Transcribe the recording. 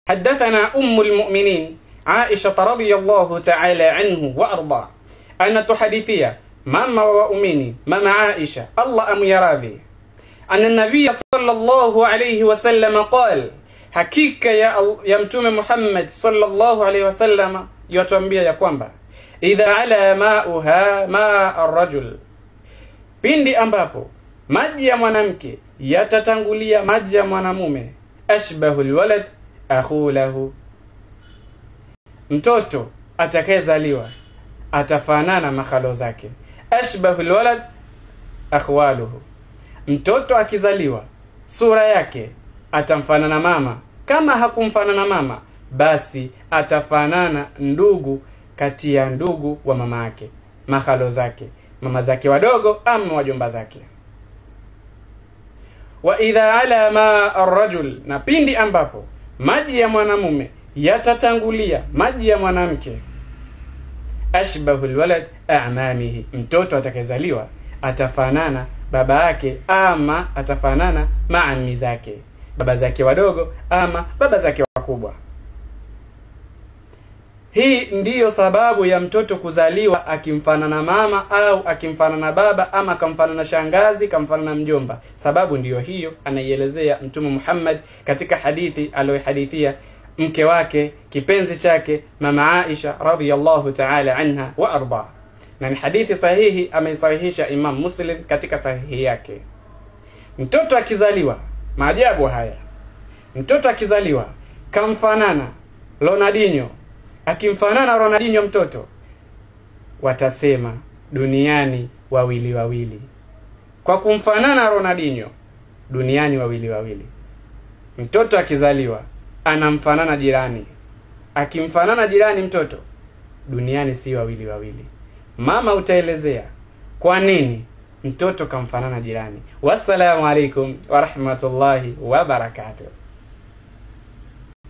Hadathana ummu almu'minin Aisha radhiyallahu ta'ala anhu wa arda, anatuhadithia mama wa waumini mama Aisha, Allah amyaradhi, anna nabiy sallallahu alayhi wasallam qala, hakika ya Mtume Muhammad sallallahu alayhi wasallam yatuambia ya kwamba idha ala ma'uha ma'a ar-rajul, pindi ambapo maji ya mwanamke yatatangulia maji ya mwanamume, ashbahu alwalad akhulahu, mtoto atakayezaliwa atafanana makhalo zake. Ashbahu alwalad akhwaluhu, mtoto akizaliwa sura yake atamfanana mama. Kama hakumfanana mama, basi atafanana ndugu kati ya ndugu wa mama yake, makhalo zake, mama zake wadogo ama wajomba zake. Wa idha ala ma ar-rajul, na pindi ambapo maji ya mwanamume yatatangulia maji ya mwanamke, ashbahu alwalad a'mamihi, mtoto atakayezaliwa atafanana baba yake ama atafanana maami zake, baba zake wadogo ama baba zake wakubwa. Hii ndiyo sababu ya mtoto kuzaliwa akimfanana mama au akimfanana baba ama akamfanana shangazi, kamfanana mjomba. Sababu ndiyo hiyo anaielezea Mtume Muhammad katika hadithi aliyohadithia mke wake kipenzi chake mama Aisha radhiyallahu ta'ala anha wa arda, na ni hadithi sahihi, ameisahihisha Imam Muslim katika sahihi yake. Mtoto akizaliwa, maajabu haya, mtoto akizaliwa kamfanana Ronaldinho, akimfanana Ronaldinho mtoto, watasema duniani wawili wawili. Kwa kumfanana Ronaldinho, duniani wawili wawili. Mtoto akizaliwa anamfanana jirani, akimfanana jirani mtoto, duniani si wawili wawili. Mama utaelezea kwa nini mtoto kamfanana jirani. Wassalamu alaikum warahmatullahi wabarakatuh.